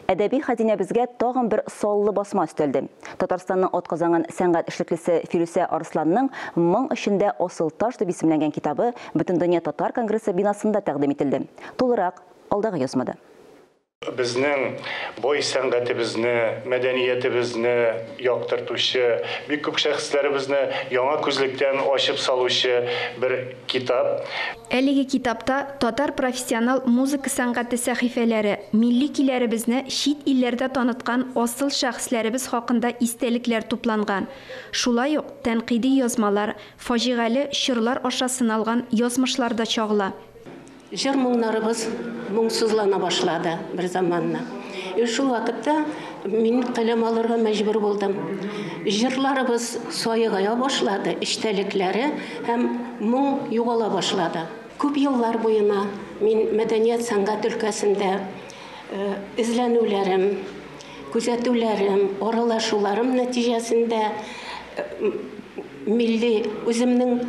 Әдәби хәзинәбезгә тагын бер саллы басма өстәлде. Татарстанның атказанган сәнгать эшлеклесе Фирүсә Арсланның Моң эчендә асыл таш дип исемләнгән китабы Бөтендөнья татар конгрессы бинасында тәкъдим ителде. Тулырак алдагы язмада. Безнең бай сәнгатебезне, мәдәниятебезне яктыртучы, бик күп шәхесләребезне яңа күзлектән ачып салучы бер китап. Әлеге китапта татар профессионал музыка сәнгате сәхифәләре, милли көйләребезне чит илләрдә таныткан асыл шәхесләребез хакында истәлекләр тупланган. Шулай ук тәнкыйди язмалар, фаҗигале чорлар аша сыналган язмышлар да чагыла. Җыр-моңнарыбыз моңсызлана башлады бер заманны. И шул вакытта мин каләм алырга мәҗбүр булдым. Җырларыбыз саегая башлады, эчтәлекләре һәм моң югала башлады. Күп еллар буена мин мәдәният сәнгать өлкәсендә эзләнүләрем, күзәтүләрем, аралашуларым нәтиҗәсендә милли үземнең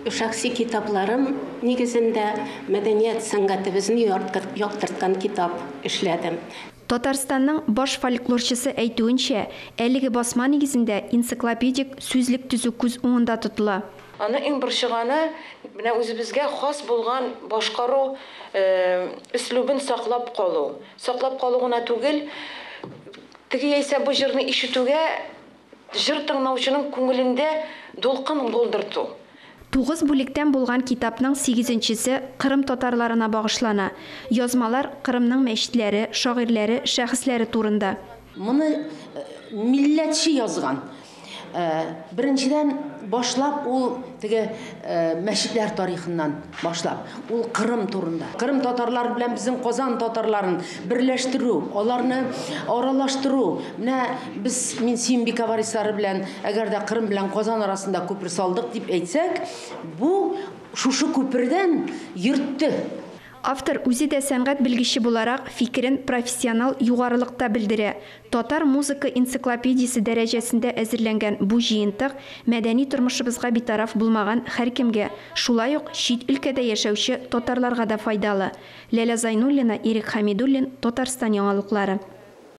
шәхси китапларым нигезендә мәдәният сәнгатебезне яктырткан китап эшләдем. Татарстанның баш фольклорчысы әйтүенчә, әлеге басма нигезендә энциклопедик сүзлек төзү күз уңында тотыла. Аны иң борчыганы, менә үзебезгә хас булган башкару өслүбен саклап калу. Саклап калу гына түгел, теге яисә бу җырны ишетүгә җыр тыңлаучының күңелендә дулкын булдырту. 9 бүлектән булган китапның 8-нчесе Кырым татарларына багышлана. Язмалар Кырымның мәчетләре, шагыйрьләре, шәхесләре турында. Моны милләтче язган. Беренчедән башлап ул теге мәчетләр тарихыннан башлап, ул Кырым турында. Кырым татарлары белән безнең Казан татарларын берләштерү, аларны аралаштыру. Менә без мин Сөембикә варислары белән, әгәр дә Кырым белән Казан арасында күпер салдык дип әйтсәк, бу шушы күпердән йөртте. Автор үзе дә сәнгать белгече буларак фикерен профессионал югарылыкта белдерә. Татар музыка энциклопедиясе дәрәҗәсендә әзерләнгән бу җыентык мәдәни тормышыбызга битараф булмаган һәркемгә, шулай ук чит өлкәдә яшәүче татарларга да файдалы. Ләлә Зайнуллина, Ирек Хәмидуллин, Татарстан яңалыклары.